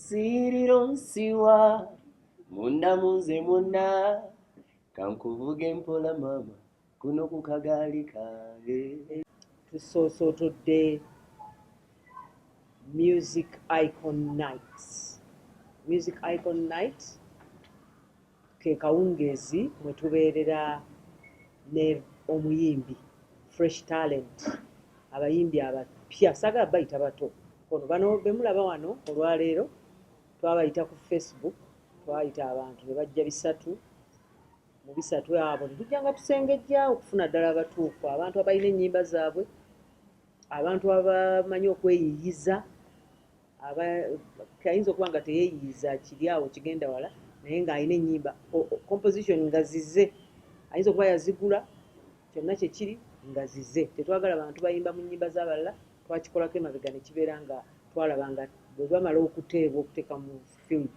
Siriro nsiwa munda munze muna, kankuvuge mpola mama, kuno ku kagaali kange. Tusoosootodde Music Icon Nights. Music Icon Night ke kawungeezi mwe tubeerera ne omuyimbi fresh talent, abayimbi abapya. Saagala bayita bato kono, bano bemulaba wano olwaleero twabayita ku Facebook, twayita abantu ne bajja 300 mu 300 abo ne tujja nga tusengejja okufuna ddala abatuufu, abantu abalina ennyimba zaabwe, abantu abamanyi okweyiyiza. Ayinza okuba nga teyeeyiyiza kiri awo kigenda wala, naye ng'alina ennyimba, composition nga zize, ayinza okuba yazigula, kyonna kyekiri nga zize. Tetwagala bantu bayimba mu nnyimba z'abalala. Twakikolako emabega ne kibeera nga twalaba nga bwe bamala okuteebwa okuteeka mu field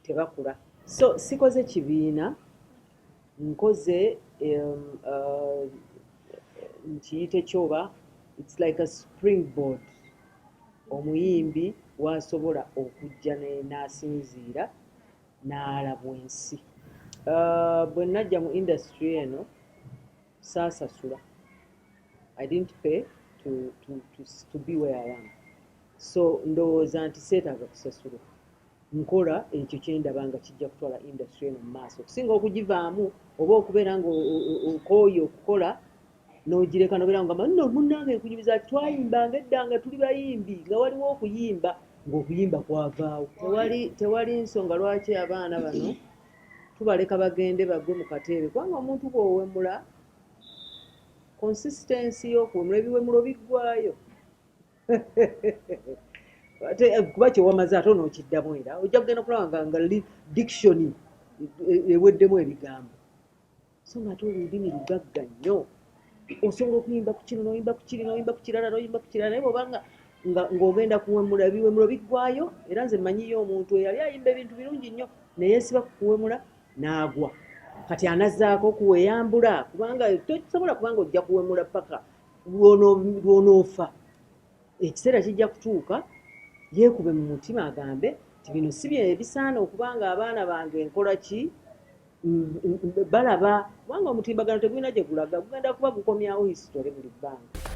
tebakula. So sikoze kibiina, nkoze nkiyite kyoba it's like a springboard omuyimbi wasobola okujja n'asinziira n'alabwa ensi. Bwe najja mu industry eno saasasula. I didn't pay to be where I am, so ndowooza nti seetaaga kusasulwa. Nkola ekyo kyendaba nga kijja kutwala industry eno mu maaso okusinga okugivaamu oba okubeera nga okooye okukola n'ogireka nobeera nga nno munnange nkunyumiza twayimbanga edda nga tuli bayimbi nga waliwo okuyimba ng'okuyimba kwavaawo. Tewali nsonga lwaki abaana bano tubaleka bagende bagwe mu kateebe, kubanga omuntu bw'owemula, consistency y'okuwemula, ebiwemulo biggwayo. Ate kuba kyewamaze ate onookiddamu, era ojja kugenda kulaba nga diction eweddemu ebigambo. So nga ate olulimi lugagga nnyo, osobola okuyimba ku kino n'oyimba ku kiri n'oyimba ku kirala n'oyimba ku kirala, naye bw'oba nga ng'ogenda kuwemula, ebiwemulo biggwayo. Era nze mmanyiyo omuntu eyali ayimba ebintu birungi nnyo, neyeesiba ku kuwemula n'agwa. Kati anazzaako okuweyambula, kubanga tosobola, kubanga ojja kuwemula paka lw'onoofa. Ekiseera kijja kutuuka yeekube mu mutima agambe nti bino si bye bisaana okubanga abaana bange nkola ki balaba, kubanga omutimbagano tegulina gye gulaga, gugenda kuba gukomyawo history buli bbanga.